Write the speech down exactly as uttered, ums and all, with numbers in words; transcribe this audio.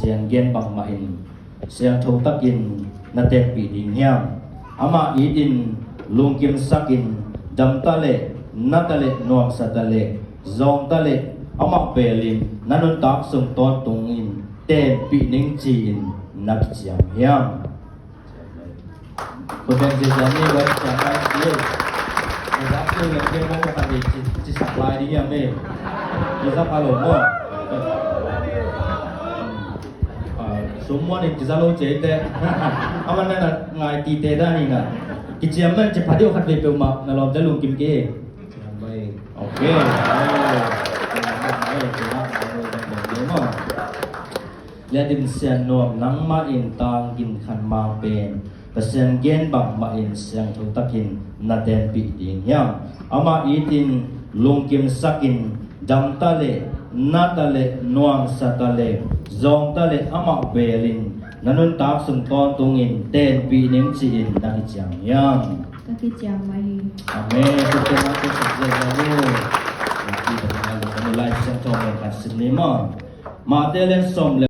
Pasian gen bangmah in siangtho takin na tenpih ding hiam? Amah itin lungkimsakin damta le nata le nuamsata le zawngta le amah belin na nuntak sung tawntungin tenpih ning ci-in na kiciam hiam? Khutbeng ciamciam ni, wan ciam lai ci. Kizak tu le kei mong khat ni ci, ci sak lai ding hiam ni? Kizak a lo maw? Ah, sum muan in kiza lo ci ei teh. Aman na ngai tite dan in a. Kiciam man ci pha diu khat vei peuhmah na lawmte lungkim kei. Ok. Liatin Sian Nuam, nangmah in tang gin khan mang pen Pasian gen bangmah in siangtho takin na tenpih ding hiam? Amah itin lungkimsakin damta le nata le nuamsata le zawngta le amah belin na nuntak sung tawntungin tenpih ning ci-in na kiciam hiam? Ka kiciam mah hi. Amen. Tua te mah te sa zia zia lo. Tua te mah lo. Lai Siangtho mah khat sim ni maw. Mate lian sawm le